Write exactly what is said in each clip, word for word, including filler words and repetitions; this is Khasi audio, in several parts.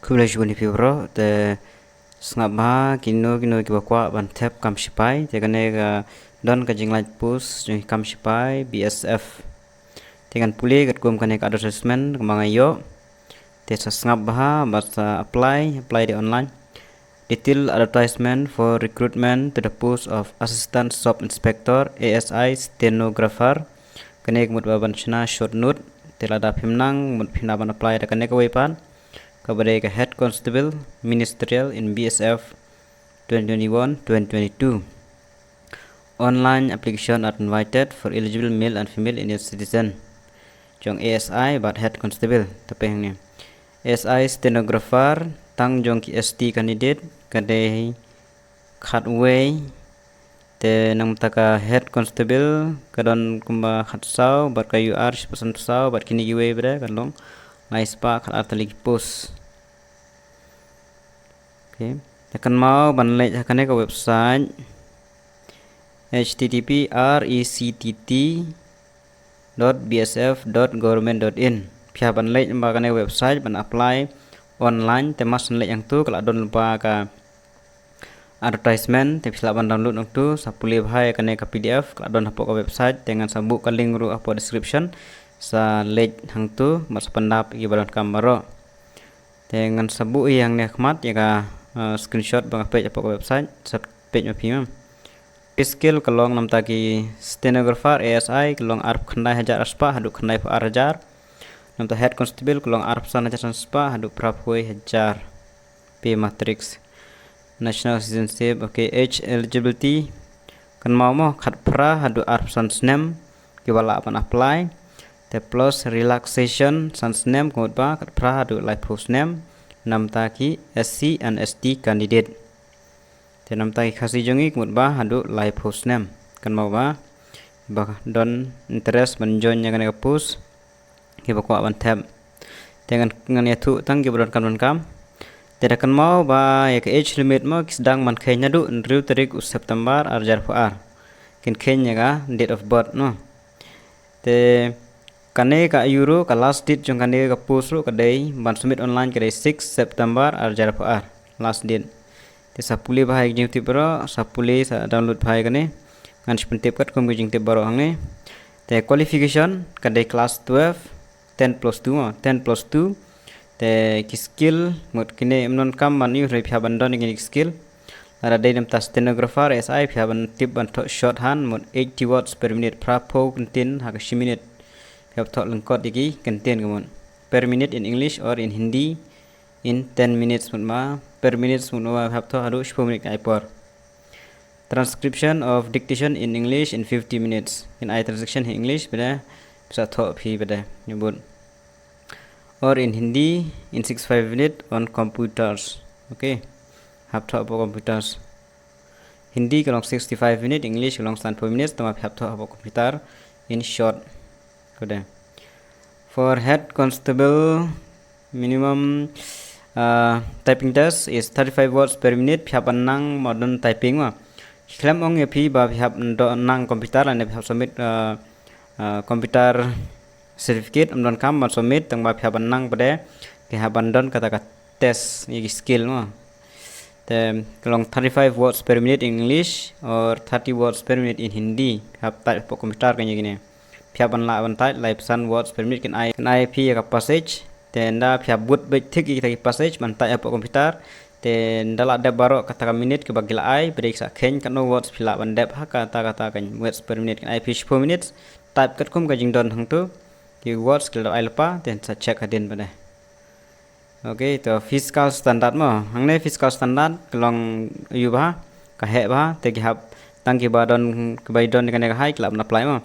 Khublei shibun ïa phi bro, te sngap bha kino kino kiba kwah ban thep kam shipai, te kane ka don ka jinglait post jong ki kam shipai B S F. Te ngan pule katkum kane ka advertisement kaba nga ïoh. Te sa sngap bha bad sa apply, apply de online. Detail advertisement for recruitment to the post of Assistant Sub Inspector, A S I, Stenographer. Kane ka mut ba ban shna short note. Te lada phim nang, mut phim nang ban apply da kane kawei pat, kaba dei ka Head Constable Ministerial in B S F twenty twenty-one twenty twenty-two. Online application are invited for eligible male and female Indian citizen. Jong A S I bad Head Constable, te phi hangne. A S I Stenographer, tang jong ki S T candidate ka dei khatwei. Te nangta ka Head Constable ka don kumba khatsaw, bad ka U R shiphew san phew saw, bad kine kiwei pat kan long lai spah khatar tylli ki post. Okay. Te kynmaw ban leit ha kane ka website, H T T P R E C T T dot B S F dot government dot in. Phi hap ban leit ba kane ka website ban apply online, te mas leit hangtu ka la don lypa ka advertisement, te phi lah ban download hangtu, sa pule bha ïa kane ka P D F ka la don hapoh ka website, te ngan sa buh ka link ruh hapoh description, sa leit hangtu, bad sa pyndap ïa kiba donkam baroh. Te ngan sa buh ïa hangne ha khmat ïa ka, uh, screenshot ba nga peit hapoh ka website, sa peit ma phi ma. Pay scale ka long namta ki stenographer A S I ka long arphew khyndai hajar ar spah haduh khyndai phew ar hajar. Namta head constable ka long arphew san hajar san spah haduh phra phew hajar. Pay matrix. National citizenship, okay, age eligibility. Kynmaw mo, khatphra haduh arphew san snem kiba lah ban apply. Te plus relaxation san snem, ka mut ba khatphra haduh laiphew snem, namta ki S C and S T candidate. Te namta ki Khasi jong ngi, ka mut ba haduh laiphew snem. Kynmaw ba, ba don interest ban join ïa kane ka post, kiba kwah ban thep. Te ngan, ngan ïathuh tang kiba donkam donkam. Te da kynmaw ba ïa ka age limit mo ki sdang ban kheiñ naduh hynriew tarik u September ar hajar phew ar. Kin kheiñ ïa ka date of birth mo. Te kane ka ayu ruh, ka last date jong kane ka post ruh ka dei ban submit online ka dei six September ar hajar phew ar. Last date. Te sa pule bha ïa ki jingtip baroh, sa pule, sa download bha ïa kane. Ngan sa pyntip katkum ki jingtip baroh hangne. Te qualification ka dei class twelve, ten plus two mo, ten plus two. Te ki skill, mut kine ym donkam ban ïoh, hynrei phi hap ban don ïa kine ki skill. Lada dei namta stenographer A S I, phi hap ban tip ban thoh shorthand, mut eighty words per minute, phra phew kyntien ha ka shi minit. Phi hap thoh lyngkot ïa ki kyntien, ka mut per minute in English or in Hindi in ten minutes, mut ma per minute, mut ma phi hap thoh haduh shiphew minit ka ai por. Transcription of dictation in English in fifty minutes. Kin ai transcription ha English, bad phi sa thoh phi bad, ïa bud. Or in Hindi in sixty-five minutes on computers. Okay. Hap thoh hapoh computers. Hindi ka long sixty-five minutes, English ka long sanphew minutes, tangba phi hap thoh hapoh computer in short. Khublei. For head constable, minimum, uh, typing test is thirty-five words per minute, phi hap ban nang mo don typing mo. Khlem ong ïa phi ba phi hap ban nang computer lane phi hap submit, uh, uh, computer certificate, ym donkam ban submit, tangba phi hap ban nang pat de, phi hap ban don kata ka test ïa ki skill mo. Te ka long thirty-five words per minute in English or thirty words per minute in Hindi. Phi hap type hapoh computer kane ïa kine. Phi hap ban lah ban type laiphew san words per minute, kin ai, kin ai phi ïa ka passage. Te ynda phi hap bud beit thik ïa kita ki passage ban type hapoh computer. Te ynda la dep baroh kata ka minute kaba ki la ai, bad ki sa kheiñ katno words phi lah ban dep ha kata kata ka words per minute, kin ai phi shiphew minutes. Type katkum ka jingdon hangtu. Ki words ki la ai lypa, te sa check hadien pat de. Okay, to physical standard mo. Hangne physical standard ka long ayu bha, ka heh bha, te ki hap tang kiba don, kiba don kane ka height ki lah ban apply mo.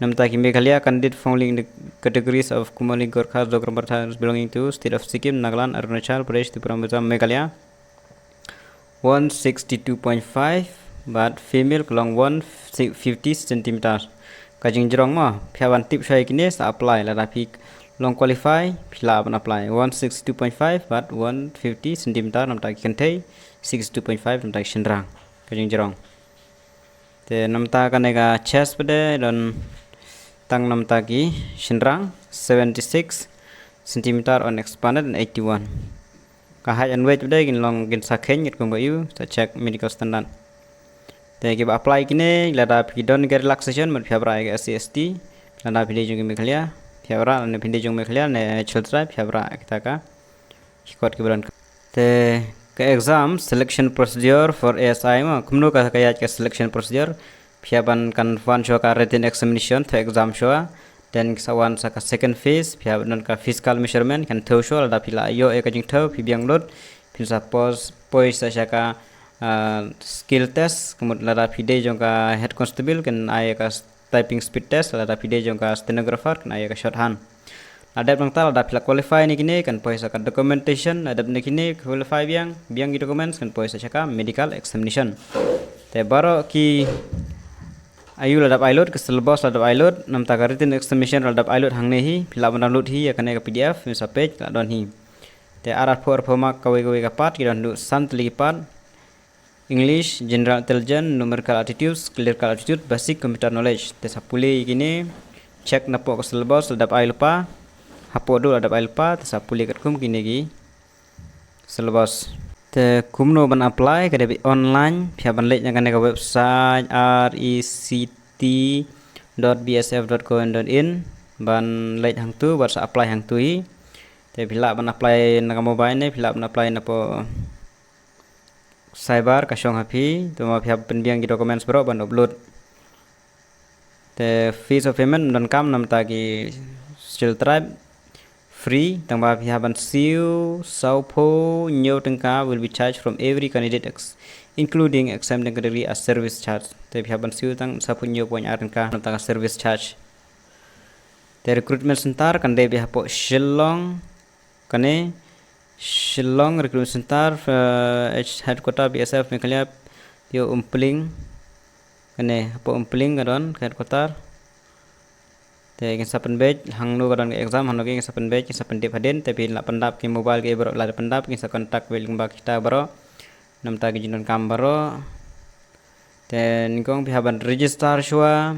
Namta ki Meghalaya candidate falling in the categories of Kumaon, Gorkha, Zogram Bathar belonging to state of Sikkim, Nagaland, Arunachal Pradesh, Tripura, Mizoram, Meghalaya. One sixty-two point five, bad female ka long one fifty centimeters. Ka jingjrong mo, phi hap ban tip shwa ïa kine sa apply, lada phi long qualify, phi lah ban apply. One sixty-two point five, bad one fifty centimeter namta ki kynthei, sixty-two point five namta ki shynrang. Ka jingjrong. Te namta kane ka chest pat de don tang namta ki shynrang, seventy-six centimeter on expanded and eighty-one. Ka height and weight pat de kin long kin sa khein katkum ka U, sa check medical standard. Te kiba apply kine, lada phi don ka relaxation, mut phi hap rah ïa ka S C S T, lada phi dei jong ki Meghalaya, phi hap rah, ne phi dei jong Meghalaya, ne Scheduled Tribe, phi hap rah kita ka ki kot kiba don. Te ka exam selection procedure for A S I mo, kumno ka, ka ïaid ka selection procedure, phi hap ban kan wan shuwa ka written examination, the exam shuwa, then sa wan sa ka second phase, phi hap ban don ka physical measurement, kan thew shuwa, lada phi la ïoh ïa ka jingthew, phi biang lut, phin sa pos, poi sa sha ka, ah, skill test, kumut lada phi dei jong ka head constable, kan ai ïa ka typing speed test, lada phi dei jong ka stenographer, kan ai ïa ka shorthand. La dep nangta, lada phi la qualify ne kine, kan poi sa ka documentation, la dep ne kine, qualify biang, biang ki documents, kan poi sa sha ka medical examination. Te baroh ki, aiu la dep ai lut, ka syllabus la dep ai lut, namta ka written examination la dep ai lut hangne hi, phi lah ban download hi ïa kane ka P D F, phin sa peit, la don hi. Te ar arphew, arphew mark kawei kawei ka part, ki don haduh san tylli ki part. English, General Intelligence, Numerical Aptitudes, Clerical Aptitude, Basic Computer Knowledge. Te sa pule ïa kine, check napoh ka syllabus la dep ai lypa, hapoh duh la dep ai lypa, te sa pule katkum kine ki syllabus. Te kumno ban apply, ka dei beit online, phi hap ban leit na kane ka website R E C T dot B S F dot gov dot in, ban leit hangtu, bad sa apply hangtu hi. Te phi lah ban apply na ka mobile ne, phi lah ban apply napoh cyber ka shong ha phi, te ma phi hap pynbiang ki documents baroh ban upload. Te fees of payment ym donkam namta ki Scheduled Tribe, free, tangba phi hap ban siew sawphew hynñiew tyngka will be charged from every candidate ex-, including exempt category as service charge. Te phi hap ban siew tang sawphew hynñiew point ar tyngka namta ka service charge. Te recruitment center kan dei beit hapoh Shillong, kane Shillong Recruitment Center, eh, H-, headquarter B S F Meghalaya, ïa Umpling. Kane hapoh Umpling ka don ka headquarter. Te kin sa pynbeit hangno ka don ka exam, hangno kin sa pynbeit, kin sa pyntip hadien, te phi lah pyndap ki mobile ki baroh, la dep pyndap, kin sa contact beit lyngba kita baroh. Namta ki jingdonkam baroh. Te nyngkong phi hap ban register shuwa.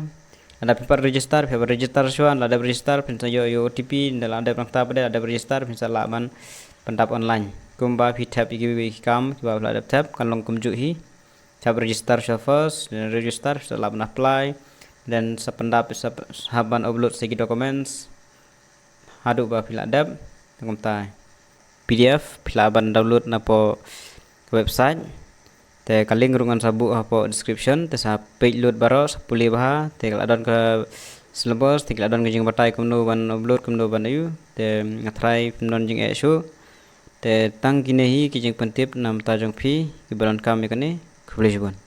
Lada phi pat register, phi hap ban register shuwa, lada register phin sa ïoh ïa u O T P, lada dep nangta pat de, lada register phin sa lah ban pyndap online. Kumba phi thep ïa kiwei ki kam kiba phi la dep thep, kan long kumjuh hi. Phi hap register shuwa first, then register phin sa lah ban apply, then sa pyndap, sa hap ban upload sa ki documents haduh ba phi la dep. Te kumta P D F phi lah ban download napoh website. Te ka link ruh ngan sa buh hapoh description, te sa peit lut baroh, sa pule bha, te ka la don ka syllabus, te ka la don ka jingbatai kumno ban upload, kumno ban ïoh, te nga tharai phim don jingeh shuh. Te tang kine hi ki jingpyntip namta jong phi kiba donkam ïa kane, khublei shibun.